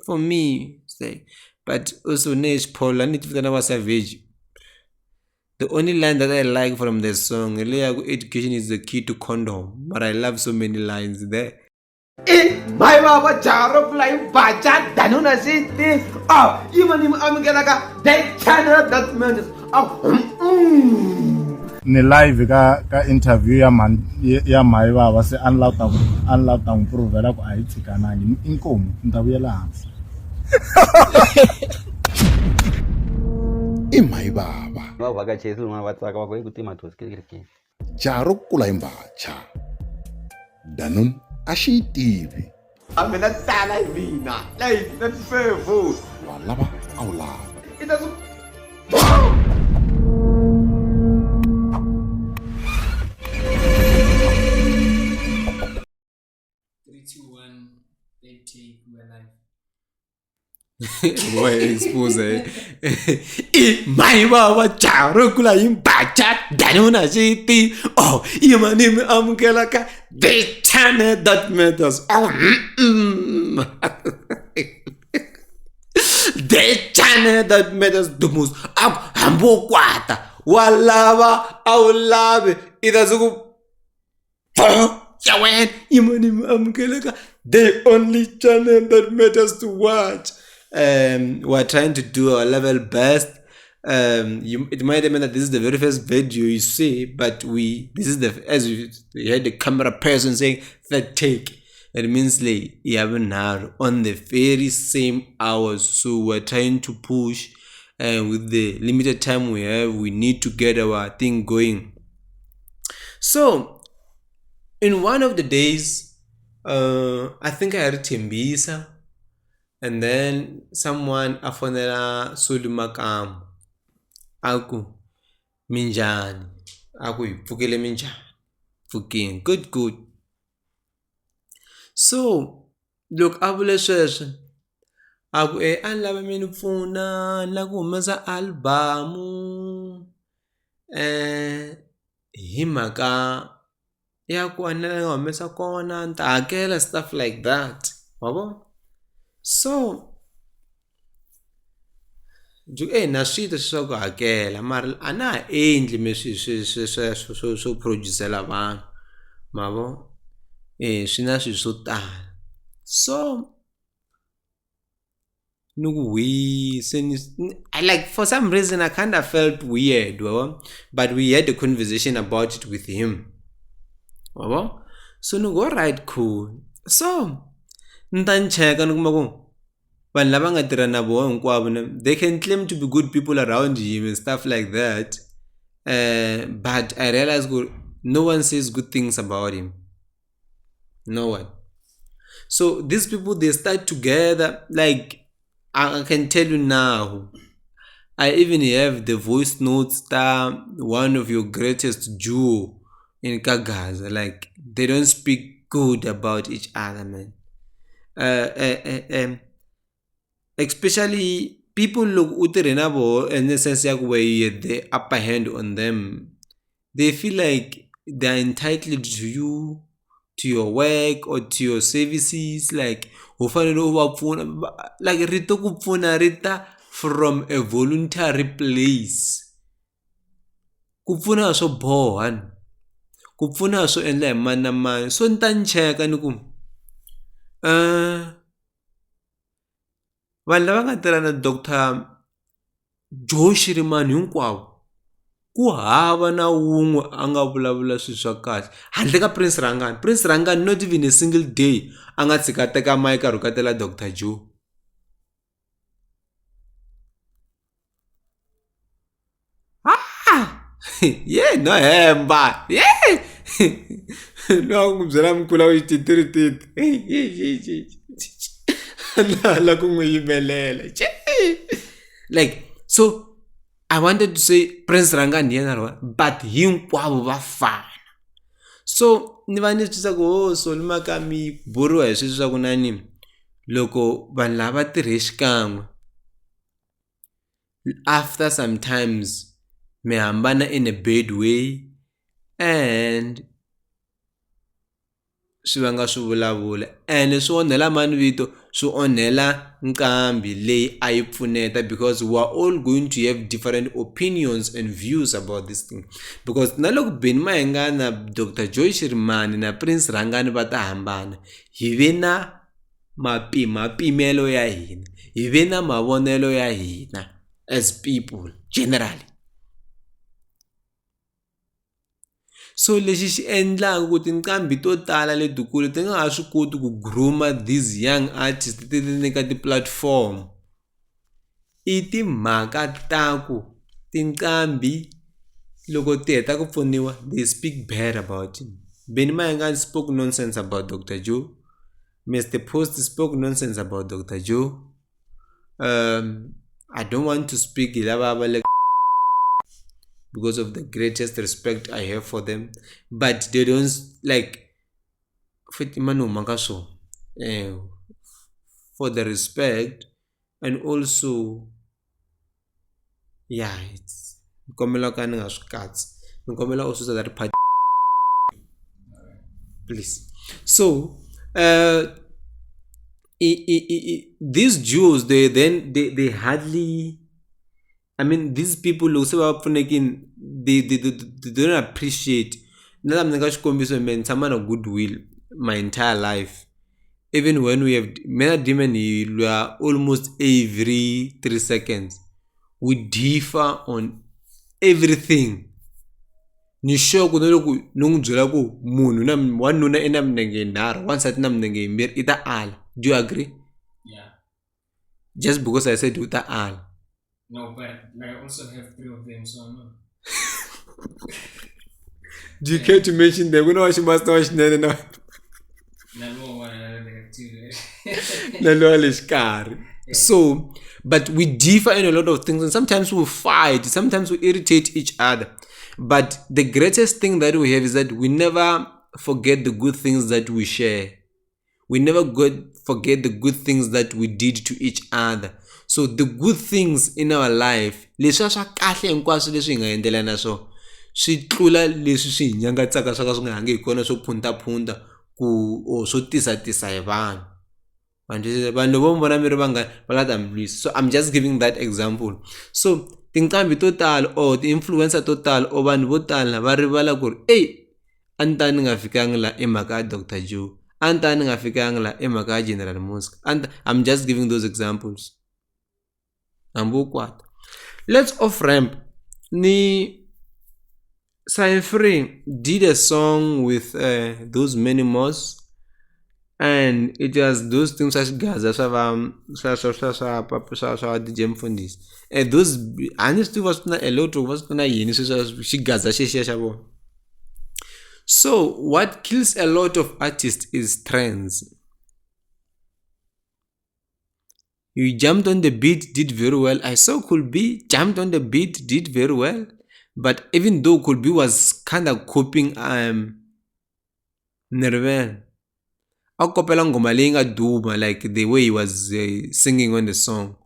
For me it's like, but also ne Paul a ni ti vitana va savage. The only line that I like from the song hi leya ku education is the key to condom, but I love so many lines there. I mhayi vava jaha ro pfula yi baca danuna xiti a yi va ni mi amukelaka the channel that matters a Ni live ka interview ya mhani ya mhayi vava se a ni lava ku ta a ni lava ku ta n'wi provhela ku a hi tshikanangi inkomu ni ta vuyela hansi. I mhayi vava. Va vhakacheli van'wana va tsaka va ku i ku tima thosi kerekeni. Jaha ro kula hi mbhacha. Danun a xi yi tivi. A mina tala hi mina leyi na tifevu. Wa lava a wu lavi. I ta swi Three, two, one, they take we're live. Boy expose i mhayi vava jaha ro kula hi mbaca danuna xiti oh yima ni mi amukela ka the channel that matters oh mm, mm. The channel that matters the most. A ku hambi wo kwata wa lava a wu lavi i ta siku ya wena yima ni mi amukeleka the only channel that matters to watch. We're trying to do our level best. It might have been that this is the very first video you see, but we this is the as you heard the camera person saying third take, it means like you haven't had on the very same hours. So we're trying to push, and with the limited time we have, we need to get our thing going. So in one of the days, I think I had Tembisa, and then someone a fonela Soli Makamu a ku minjhani, a ku hi pfukile minjhani, pfukini good good. So loko a vule sweswo a ku e a ni lava mi ni pfuna ni lava ku humesa album hi mhaka ya ku a ni la nga humesa kona ni ta hakela stuff like that wa vo. So byi ku e na swi twa swa ku hakela mara a na ha endli me swi sweswo swo produce-la vanhu ma vo, e swi na swilo swo tala. So ni ku hwi se ni like for some reason I kind of felt weird wa vo, but we had a conversation about it with him wa vo. So ni ku alright cool, so ni ta ni cheka ni kuma ku vanhu lava nga tirha na vona hinkwavo they can claim to be good people around him and stuff like that, but I realize ku no one says good things about him, no one. So these people, they start together. Like I can tell you now, I even have the voice notes that one of your greatest duo in Kagaza, like they don't speak good about each other, man. Especially people look u tirhe na voho in the sense ya ku where you had the upper hand on them, they feel like they are entitled to you, to your work or to your services. Like u fanele u va pfuna, like rito ku pfuna ri ta from a voluntary place. Ku pfuna swo boha ni, ku pfuna swo endla hi mani na mani. So ni ta ni cheka ni ku vanhu lava nga tirha na Doctor Joe Shirimani hinkwavo ku hava na wun'we a nga vulavula swilo swa kahle handle ka Prince Rhangani. Prince Rhangani not even a single day a nga tshika a teka mic a rhukatela Doctor Joe. Ye no hemba ye loyi a n'wi byela mukulu a ku xititirititi na la ku n'wi yimelela like so I wanted to say Prince Rhangani hi yena ri but hinkwavo va fana. So ni va ni twisisa ku ho Solly Makamu buriwa hi sweswi swa ku na ni loko vanhu lava va tirhe xikan'we after sometimes mi hambana in a bad way and swi vanga swivulavula ene swi onhela mani vito swi onhela nqambi leyi a yi pfuneta because we are all going to have different opinions and views about this thing because na loko Benny Mayengani na Dr Joe Shirimani na Prince Rhangani va ta hambana hi ve na mapimapimelo ya hina hi ve na mavonelo ya hina as people generally. So lexi xi endlaka ku tinqambi to tala letikulu ti nga ha swi koti ku groom-a these young artist ti ti nyika ti-platform i timhaka ta ku tinqambi loko ti heta ku pfuniwa they speak bad about him. Benny Mayengani spoke nonsense about Doctor Joe, Mister Post spoke nonsense about Doctor Joe. I don't want to speak hi lava va le because of the greatest respect I have for them but they don't like futhi mani huma ka swona for the respect and also yeah it's ni kombela ka ni nga swi katsi ni kombela u susa that part please so these Jews they then they hardly I mean these people loko se va pfunekini they don't appreciate na la mi nyika xikombiso me ni tshama na goodwill my entire life even when we have mina demon hi lwa almost every 3 seconds we differ on everything ni sure ku na loko ni n'wi byela ku munhu na wanuna i na minenge yinharhu wansati na minenge yimbirhi i ta ala do you agree yeah just because I said u ta ala no but like I also have 3 of them so I know do you care to mention them ku na wa ximasi na wa xinene na na lowa le xikarhi so but we differ in a lot of things and sometimes we fight sometimes we irritate each other but the greatest thing that we have is that we never forget the good things that we share we never forget the good things that we did to each other so the good things in our life leswiya swa kahle hinkwaswo leswi hi nga endlelana swona swi tlula leswi swi hi nyangatsaka swo ka swi nga hangi hi kona swo phuntaphunta ku or swo tisatisa hi vanhu vanhu loko vo mi vona mi ri vanghana va la ta mi lwisa so I'm just giving that example so tinqambi to tala or ti-influencer to tala or vanhu vo tala va rivala ku ri eyi a ni ta ni nga fikangi la i mhaka ya Doctor Joe a ni ta ni nga fikangi la i mhaka ya General Muzka a ni ta I'm just giving those examples hambi wo kwata let's off ramp ni Free did a song with those many mos and it was those things swa xigaza swa va swa swa swa swa swa swa DJ Mfundhisi and those a ni swi tivi va swi tiva electro va swi tiva yini sweswi xigaza xexiya xa vona so what kills a lot of artists is trends you jumped on the beat did very well I saw Cool B jumped on the beat did very well but even though Cool B was kind of coping ni rivele a kopela nghoma leyi nga duma like the way he was singing on the song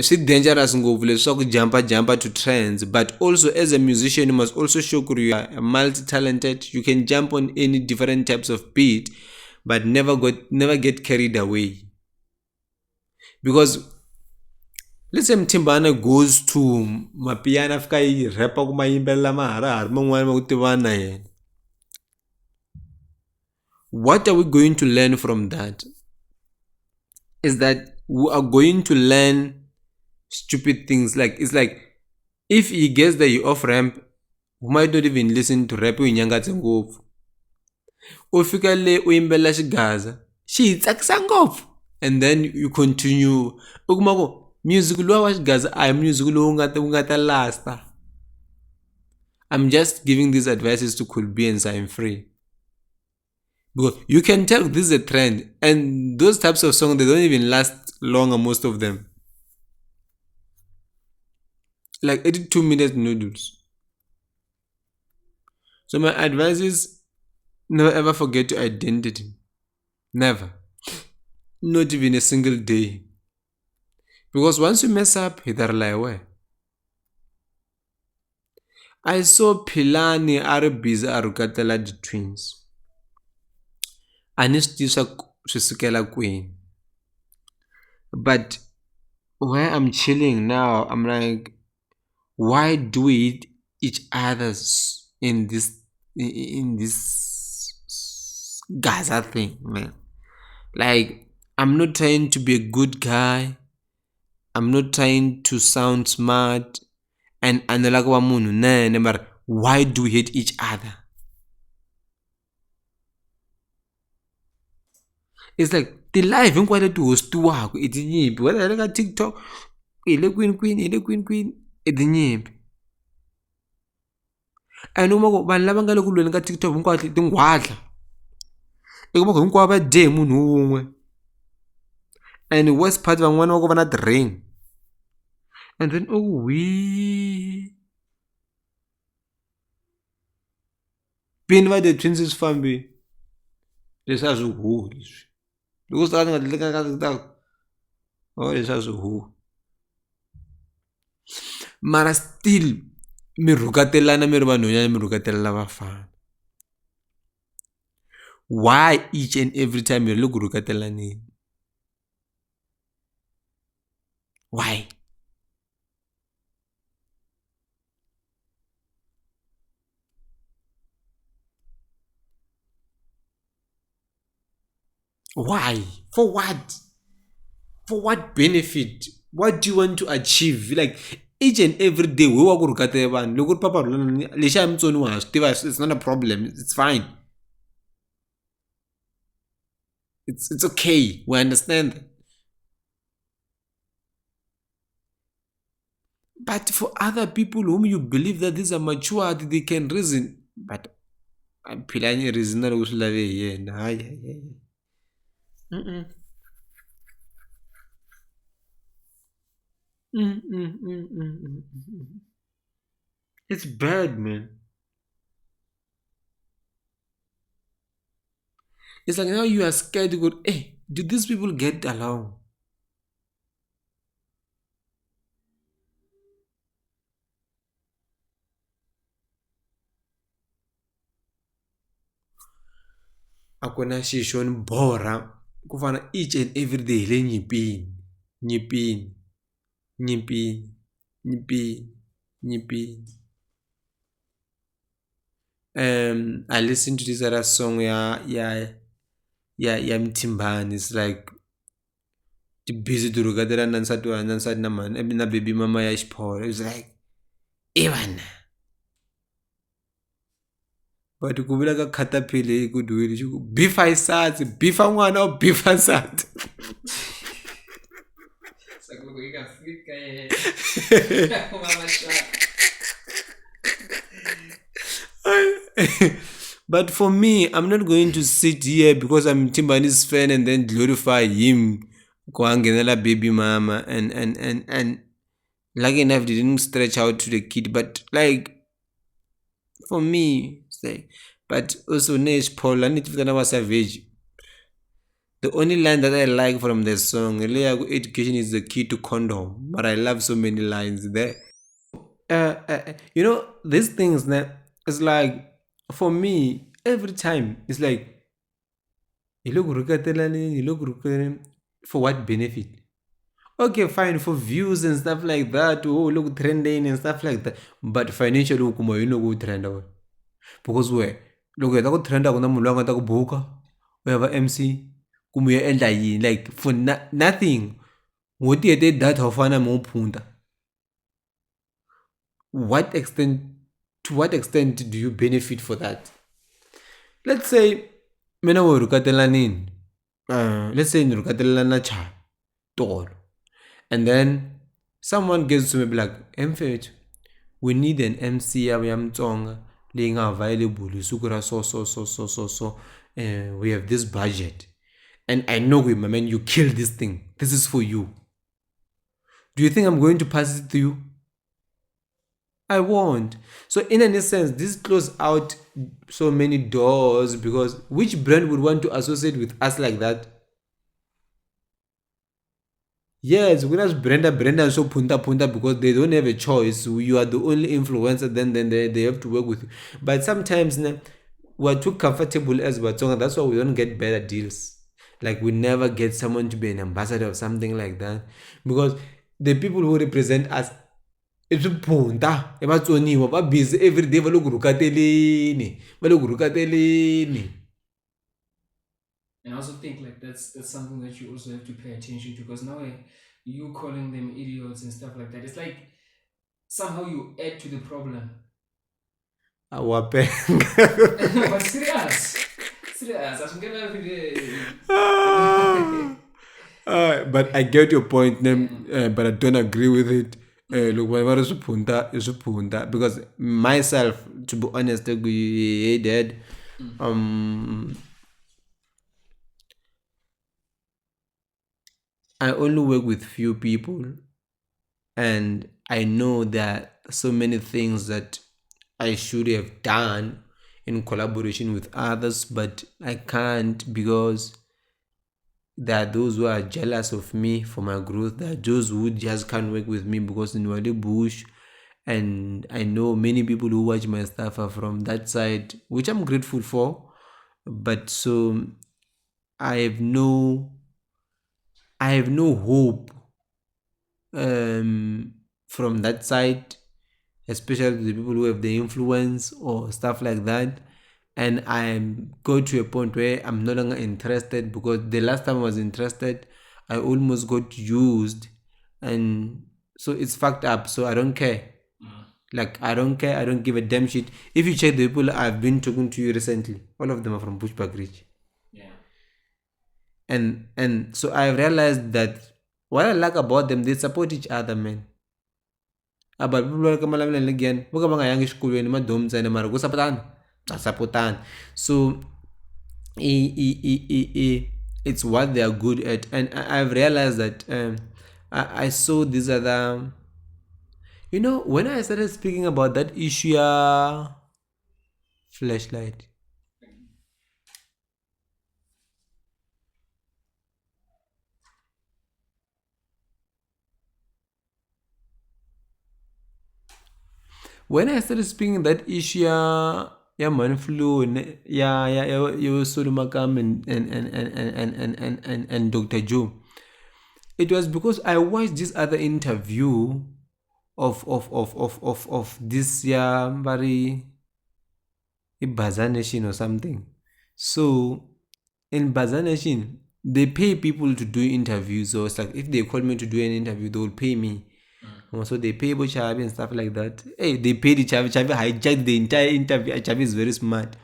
swi dangerous ngopfu leswaku jumpa jumpa to trends but also as a musician you must also show ku ri you are multi talented you can jump on any different types of beat but never got never get carried away because let's say Mthimbani goes to Mapiano a fika yi rap-a kuma yimbelela maharihari man'wani ma ku tivana na yena what are we going to learn from that is that we are going to learn stupid things like it's like if he gets the off ramp we might not even listen to rap u hi nyangatse ngopfu u fika le u yimbelela xigaza xi hi tsakisa ngopfu and then you continue u kuma ku music luwa wa xigaza a hi music lowu nga ta wu nga ta lasta I'm just giving these advices to Cool B and Sign Free because you can tell this is a trend and those types of songs they don't even last longer most of them like 82 minute noodles so my advice is never ever forget your identity never not even a single day because once you mess up hi ta rila hi wena I saw Philani a ri busy a rhuketela ti-twins. A ni swi tivi swa ku swi sukela kwini but where I'm chilling now I'm like why do we hate each others in this in this Gaza thing man like I'm not trying to be a good guy I'm not trying to sound smart and a ni lava ku va munhu nene mara why do we hate each other it's like ti-live hinkwato leti host-iwaka i tinyimpi whether hi le ka TikTok hi le kwini kwini hi le kwini kwini i tinyimpi and u kuma ku vanhu lava nga le ku lweni ka TikTok hinkwato tinghwadla i kuma ku hinkwavo va dye hi munhu wun'we and worst part van'wana va ku va na ti-ring and then u ku pini va the twins swi fambile leswi a swi huhi leswi loko swi ta nga ta o leswi a swi huhi mara still mi rhukatelana mi ri vanhwanyana mi rhukatelela vafana why each and every time mi ri le ku rhukatelaneni why Why? For what? For what benefit? What do you want to achieve? Like each and every day we wa ku rhukatela vanhu loko ri papa rhulana lexi a mutsoniwa ha swi tiva it's not a problem it's fine it's okay we understand But for other people whom you believe that these are matured, they can reason. But Philani reason na loko swi lave hi yena hayi hayi mm mm mm mm mm mm It's bad, man. It's like now you are scared. You go, hey, do these people get along? A ku na xilo xo ni borha ku fana each and every day hi le nyimpini nyimpini nyimpini nyimpini nyimpini. I listen to this other song ya ya ya ya Mthimbani it's like ti busy ti rhuketela na nsati wa na nsati na mhani na baby mama ya xipholo it's like i vana but ku vula ka caterpillar yi ku dyiwile xi ku bifa isatsi bifa n'wana u bifa nsati But for me, I'm not going to sit here because I'm Timbani's fan and then glorify him. Kwangela baby mama and and and and lucky enough they didn't stretch out to the kid, but like for me, it's like but also Nesh Paul I need to savage. The only line that I like from the song, education is the key to condom. But I love so many lines there. You know, these things that it's like for me, every time it's like you look you look for what benefit? Okay, fine, for views and stuff like that. Oh, look trending and stuff like that. But financially, you know, trend because where loko heta ku trenda ku na munhu loyi a nga ta ku buka u ya va M_C kumbe u ya endla yini like for nothing n'hweti ti hete data u fana na mehe u phunta what extent to what extent do you benefit for that let's say mina wo rhukatelanini let's say ni rhukatelela na Chavi tolo and then someone gets to me be like he mfethu we need an M_C ya ya Mutsonga leyi nga available hi siku ra so so so so so so we have this budget and I know ku my man you kill this thing this is for you do you think I'm going to pass it to you I won't. So in any sense, this closed out so many doors because which brand would want to associate with us like that? Yes, we just brenda brenda so punta punta because they don't have a choice. You are the only influencer, then they have to work with you. But sometimes we're too comfortable as Vatsonga. That's why we don't get better deals. Like we never get someone to be an ambassador or something like that, because the people who represent us i swiphunta i vatsoniwa va busy everyday va le ku rhukateleni va le ku rhukateleni. And I also think like that's something that you also have to pay attention to, because now you calling them idiots and stuff like that, it's like somehow you add to the problem. Wa penga. But serious, serious, a swi nge lavi But I get your point, but I don't agree with it. Loko va ri swiphunta i swiphunta, because myself, to be honest, hey dad, I only work with few people, and I know that so many things that I should have done in collaboration with others, but I can't, because there are those who are jealous of me for my growth. There are those who just can't work with me because in Wale Bush, and I know many people who watch my stuff are from that side, which I'm grateful for. But so I have no hope from that side, especially the people who have the influence or stuff like that. And I go to a point where I'm no longer interested, because the last time I was interested, I almost got used, and so it's fucked up. So I don't care. Like, I don't care. I don't give a damn shit. If you check the people I've been talking to you recently, all of them are from Bushbuckridge. Yeah. And so I've realized that what I like about them, they support each other, man. But people are coming again. Vo ka va nga yangi xikolweni madomu ntsena mara ku sapotana, va sapotana. So it's what they are good at. And I've realized that I saw this other, you know, when I started speaking about that issue, flashlight. When I started speaking that issue, yeah, man, flu, yeah, you Sulumakam and Dr. Joe, it was because I watched this other interview of this Barry Bazaar Nation or something. So in Bazaar Nation, they pay people to do interviews. So it's like if they call me to do an interview, they will pay me. So they pay Chavi and stuff like that. Hey, they paid Chavi. Chavi hijacked the entire interview. Chavi is very smart.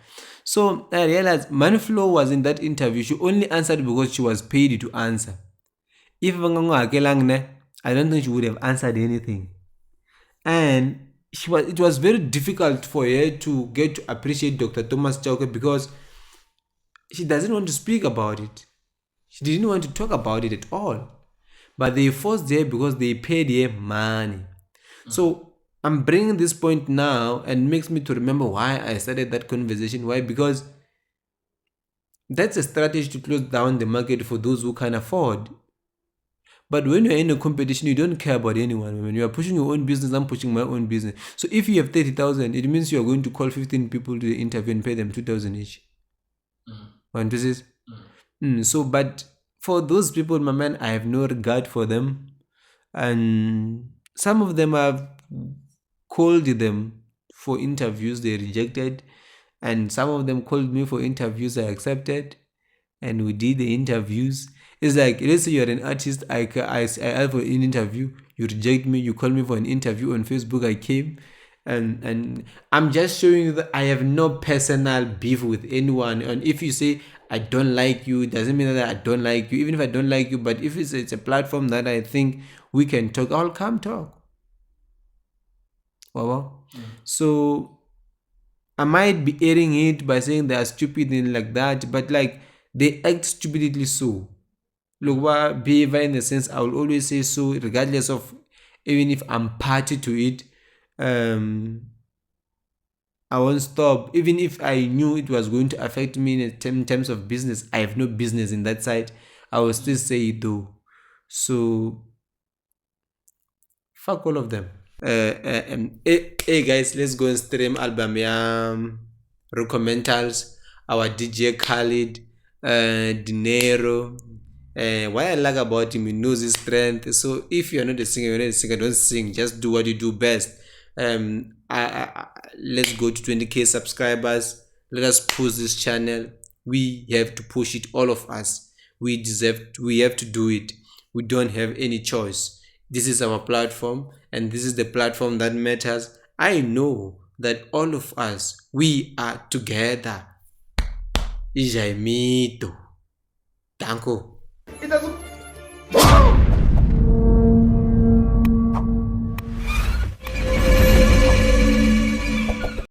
So I realized Manflo was in that interview. She only answered because she was paid to answer. If I don't think she would have answered anything. And it was very difficult for her to get to appreciate Dr. Thomas Chauke, because she doesn't want to speak about it. She didn't want to talk about it at all. But they forced her because they paid her money. So I'm bringing this point now, and makes me to remember why I started that conversation. Why? Because that's a strategy to close down the market for those who can afford. But when you're in a competition, you don't care about anyone. When you are pushing your own business, I'm pushing my own business. So if you have 30,000, it means you are going to call 15 people to the interview and pay them 2,000 each. And this is so, but for those people, my man, I have no regard for them. And some of them I've called them for interviews, they rejected. And some of them called me for interviews, I accepted. And we did the interviews. It's like, let's say you're an artist, I asked for an interview, you reject me, you call me for an interview on Facebook, I came. And I'm just showing you that I have no personal beef with anyone. And if you say I don't like you, it doesn't mean that I don't like you. Even if I don't like you, but if it's a platform that I think we can talk, I'll come talk. Well, so I might be airing it by saying they are stupid and like that, but like they act stupidly so. Look, what behavior in the sense I will always say so, regardless of even if I'm party to it. I won't stop. Even if I knew it was going to affect me in terms of business, I have no business in that side. I will still say it though. So fuck all of them. Hey guys, let's go and stream album ya Recomentals, our DJ Khaled, Dinero. What I like about him, he knows his strength. So if you're not a singer, you're not a singer, don't sing. Just do what you do best. Let's go to 20K subscribers. Let us push this channel. We have to push it, all of us. We deserve, we have to do it. We don't have any choice. This is our platform, and this is the platform that matters. I know that all of us, we are together. Ijaimito. Danko. I ta swi